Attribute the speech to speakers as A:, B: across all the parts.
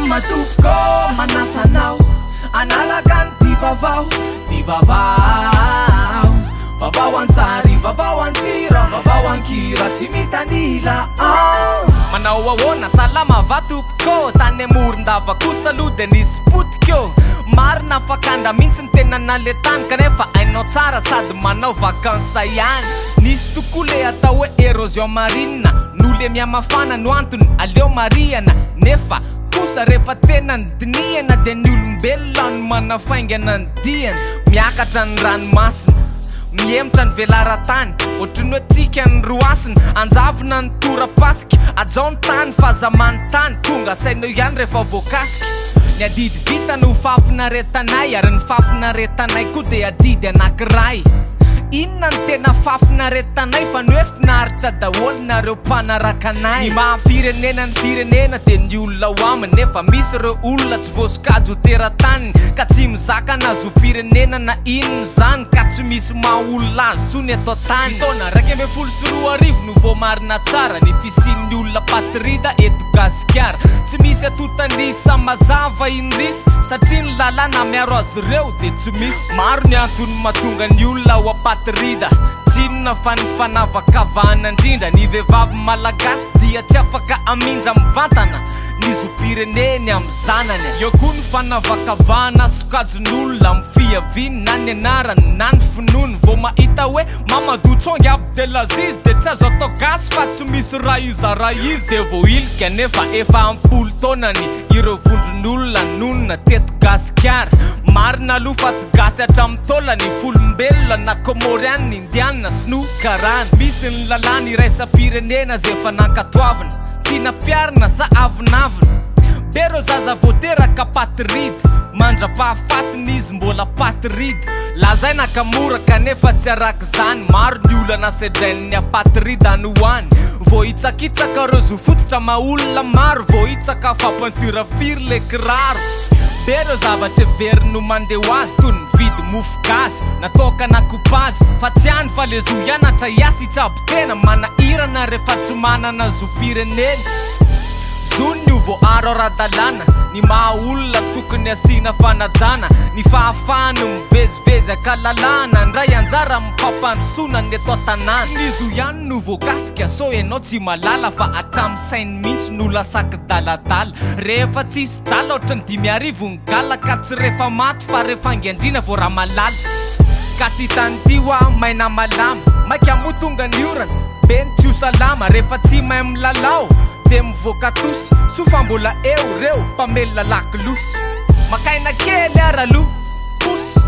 A: Salama tompoko, manasa anao hanaraka ny Ty Vaovao, Ty Vaovao. Vaovao an-tsary, vaovao an-tsira, vaovao an-kira, tsy mitanila ah. Manao ahoana, salama va tompoko? Tany Morondava kosa aloha dia nisy potika ô. Marina fa kandra mihitsy ny tena naletany, kanefa hainao tsara sady manao vacances ihany. Nisy tokoa le atao hoe érosion marine, noho le mihamafana no antony, aleo marihana. Nefa kosa rehefa tena nodinihana dia ny olombelona no manafaingana ny diany. Miakatra ny ranomasina, mihemotra ny velaran-tany, ohatry ny hoe tsika ny roasina, anjavona ny tora-pasika, ajao ny tany fa aza manontany, tonga saina eo ihany rehefa voakasika. Ny adidy vita no fahafinaretanay, ary ny fahafinaretanay koa dia adidy anankiray. Inona no tena fahafinaretanay fa ny hoe finaritra daholo nareo mpanaraka anay. Ny maha firenena ny firenena dia ny olona ao aminy, nefa misy ireo olona tsy voasokajy ho terataniny ka tsy mizaka na zom-pirenena na inona izany ka tsy misy maha olona azy intsony eto an-tany. Ny taona 2011 no voamarina tsara ny fisian'ny olona patrida eto Gasikara. Tsy misy antontan'isa mazava indrisy satria ny lalàna miaro azy ireo dia tsy misy. Maro ny antony mahatonga ny olona ho apatrida, tsy inona fa ny fanavakavahana indrindra. Ny vehivavy malagasy dia tsy afaka hamindra mivantana ny zom-pireneny amin'ny zanany. Eo koa ny fanavakavahana sokajin'olona amin'ny fiaviany na ny anarany na ny finoany. Vao mahita hoe Mamadou Tsongy Abdelaziz dia tsy azo atao gasy fa tsy misy ray iza ray izy. Dia voahilika nefa efa am-polo taonany ireo vondron'olona nonina teto Gasikara. Marina aloha fa tsy gasy hatramin'ny taolany, folombelona na Kômôrianina, Indianina, Sinoa, Karana. Misy ny lalàna iraisam-pirenena izay efa nankatoavina, tsy nampiharina sa avonavona. Be ireo zaza vao teraka apatride, mandra-pahafatiny izy mbola apatride. Lazaina ka mora kanefa tsy arak'izany, maro ny olana sedrain'ny apatride any ho any. Voahitsakitsaka ireo zo fototra maha olona maro, voahitsaka fa pointure firy le kiraro. Be ireo zavatra heveriny ho mandeha ho azy toy ny mividy mofo gasy, na toaka na kopazy, fa tsy any fa le zo hianatra hiasa hitsabo tena, manahirana rehefa tsy manana zom-pirenena. Zony ny ho voaaro ara-dalàna, ny maha olona tokony asiana fanajana, ny fahafahany mivezivezy an-kalalahana, handray anjara amin'ny fampandrosoana ny eto an-tanàna. Tsy ny zo ihany no voakasika, sao ianao tsy mahalala fa hatramin'ny sainy mihitsy no lasa kidaladala. Rehefa tsisy drala ohatry ny 5000 ny gala ka tsy rehefa maty fa rehefa angiandriana vao ramalala. Ka ty tany ty hoa maina malama, maika moa tonga ny orana, be ny tsy ho salama rehefa tsy mahay milalao dia mivoaka tosy, soa fa mbola eo reo mpamelona lakolosy. Makaina kely ary aloha, posy.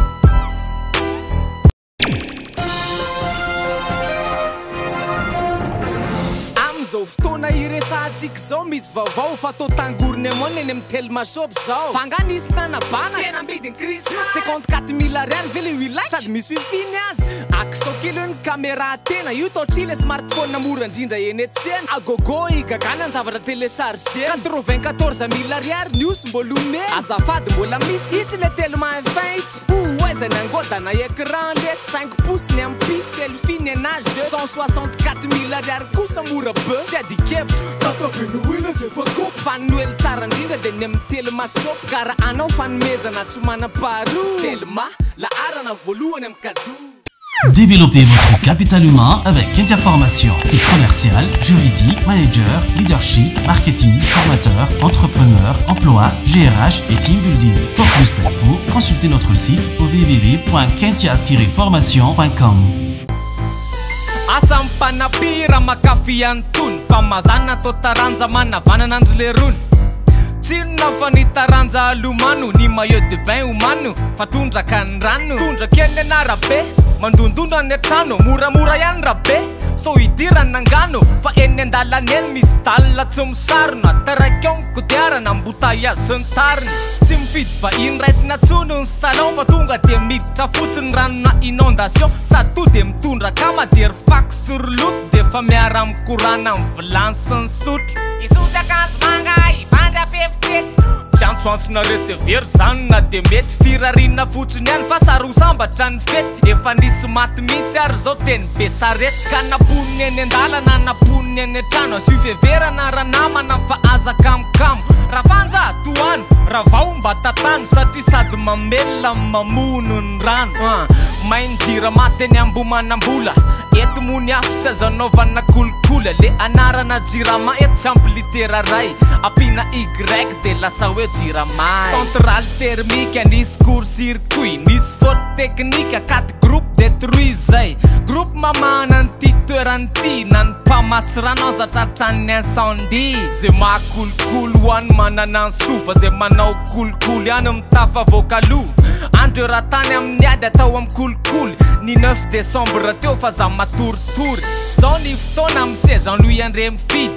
A: Amin'izao fotoana iresahantsika izao misy vaovao fa toa tangorony amon eny amin'ny Telma shop zao. Fa nga nisy nanabanaka? Tena ambidin'ny krismasy. 54 mille ariary ve le ilaiko? Sady misy wifi ny azy. Akisao kely eo ny caméra tena. Io tao Chile smartphone mora indrindra eny an-tsena. Agogo igagana ny zavatra télécharger. 94 mille ariary ny osy mbola omena. Azafady mbola misy itsy le Telma F1 itsy. Ouh aiza ny angodana écran le 5 pouces ny ampi selfie ny anazy 164 mille ariary kosa mora be tsy adikevitra.
B: Tatabe Noely aza efa kopy.
A: Fa ny Noely tsara indrindra dia ny amin'ny Telma shop ka raha anao fanomezana tsy manam-paharoa. Telma, laharana voalohany amin'ny cadeau.
C: Développez votre capital humain avec Kentia Formation. Commercial, juridique, manager, leadership, marketing, formateur, entrepreneur, emploi, GRH et team building. Pour plus d'infos, consultez notre site au www.kentia-formation.com.
A: Asa mpanapira makafy antony fa mazana atao taranja manavanana andry lerony. Tsinona fa ny taranja alomano, ny maillot de bain omano fa tondraka ny rano, tondraka eny anarabe, mandondona any an-trano, moramora ihany rabe so idirana angano fa eny an-dalana eny misy dalina tsy misarona, taraiky ao ny kodiarana mbotay sy ny tariny. Tsy mifidy vahiny raisina tsony ny salon fa tonga dia miditra fotsiny ranona inondation, sady to dia mitondra kama dia ry fako sy ry loto dia efa miara-mikorana amin'ny vilany sy ny sotro. Isotry akanjo manga ivandry apefitety. Tsy antsoantsona recevoir zany na dia mety firarina fotsiny ihany fa sary ho sambatra ny fety. Efa nisy maty mihitsy ary zao teny be sarety ka naponiny eny an-dalana, naponiny eny an-trano. Asio fiheverana raha namana fa aza kamokamo. Rafanja tohano, ravao mba tantano satria sady mamelona no mamono ny rano. May ny jirama teny Ambohimanambola, eto moa ny afo tsy azo anaovana kolikoly. Le anarana jirama eto tsy ampy litera ray, ampiana Y de lasa hoe jiramay. Centrale thermique nisy court circuit, nisy faute technique, quatre groupes détruits zay. Groupe mamahana an'ity toerana ity, na ny mpamatsy rano aza tratran'ny incendie. Zay mahakolikoly ho any manana ny soa, fa zay manao kolikoly ihany mitafavoaka aloha. Andreo raha tany amin'ny ady atao amin'ny kolikoly, ny 9 décembre teo fa za matoritory. Zao ny fotoana amin'ny Jean Louis Andriamifidy,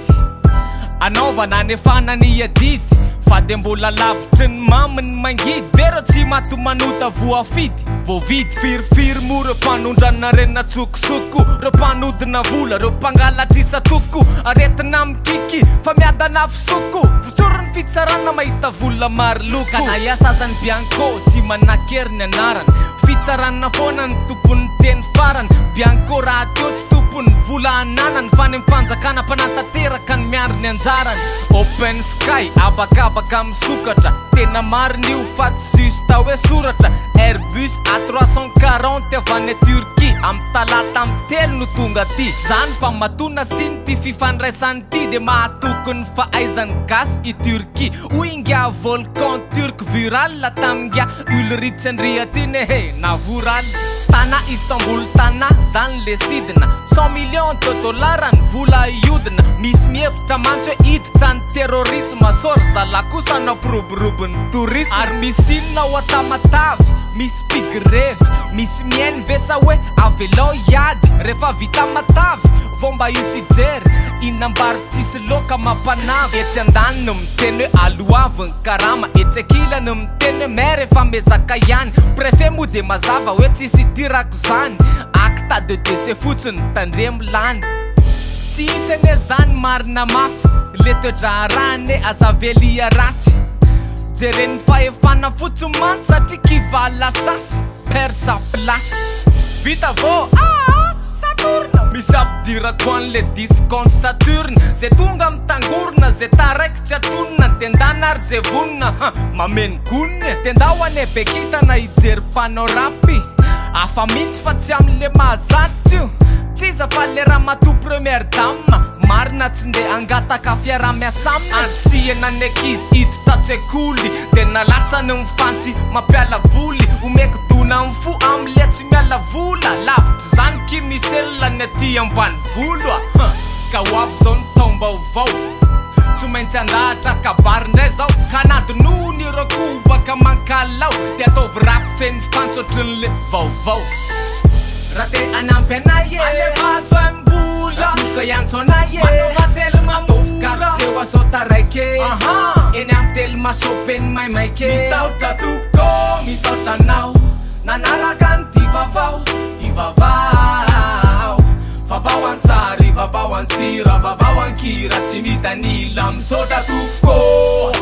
A: anaovana anefana ny adidy, fa de mbola lavitry ny mamy ny mangidy. Be reo tsy maty manota voafidy, voavidy. Firifiry moa reo mpanondrana rena tsokosoko, reo mpanodina vola, reo mpangalatra isa-toko. Aretina mikiky fa miadana fisoko, votsory ny fitsarana mahita vola maro loko. Ka na iasasany Bianco tsy manakery ny anarany, fitsarana foana ny tompon'ny teny farany. Bianco rahateo tsy tompon'ny vola ananany, fa ny mpanjakana mpanatanteraka ny miandry ny anjarany. Open sky abakabaka misokatra, tena marina io fa tsy juste hoe soratra. Airbus A340 avy any Turquie, amin'ny talata amin'ny 3 no tonga aty. Zany fa matoa nasiany ty fifandraisany ty, de mahatoky ny fahaizany gasy i Turquie. Hoy inga volcan turc Vural taminga Ulrich Andriatine he navoral. Tana Istanbul tana zany le sidina, 100 millions de dollars ny vola iodina. Misy mihevitra mantsy hoe hiditra ny terrorisme, sory zalahy kosa nampiroborobo ny tourisme. Ary misy inona ao Tamatave, misy mpigrevy, misy mihaino ve sa hoe avelao hiady? Rehefa vita matavy vao mba hisy hijery, inam-bary tsisy loaka mampanavy. Etsy andaniny miteny hoe aloavy ny karama, etsy ankilany miteny hoe maire efa miezaka ihany. Préfet moa de mazava hoe tsisy idirako zany, acte de décès fotsiny tandremo lany. Tsy hisy anie zany marina mafy, le toe-draharaha anie aza velia ratsy. Jeren'ny fahefana fotsiny mantsy satria kivala sasy perd sa place. Vita vao ah Saturne, misy ampidirako an'le disque Saturne. Zay tonga mitangorona, zay taraiky tsy atonona, tendana ary zay vonona ha mameno gonina. Tendao ane bekitana hijery mpanao rapy, hafa mihitsy fa tsy amin'le mahazatra io. Tsy iza fa le ramatoa première dame, marina tsy ndeha angataka fiaraha-miasa aminy. Andrisihana ny ankizy hiditra an-tsekoly, de nalatsany mifantsy mampiala voly. Omeko dona amin'ny fo amin'le tsy miala vola, lavitra zany ki misy ny aty ambany volo a. Ka ho avy zao ny taom-baovao, tsy maintsy andahatra kabary indray zao. Ka nadinono ireo kobaka mankalao, de ataovy rap feno fantso ohatrin'le vaovao. Raha te hanampy anay e, alefaso aim-bola, toka hiantso anay e, manaova telma mora, ataovy 4 asao taraiky e, eny amin'ny telma shop eny maimaika e. Misaotra tompoko, misaotra anao nanaraka ny ty vaovao, ty vaovao. Vaovao an-tsary, vaovao an-tsira, vaovao an-kira, tsy mitanila. Misaotra tompoko.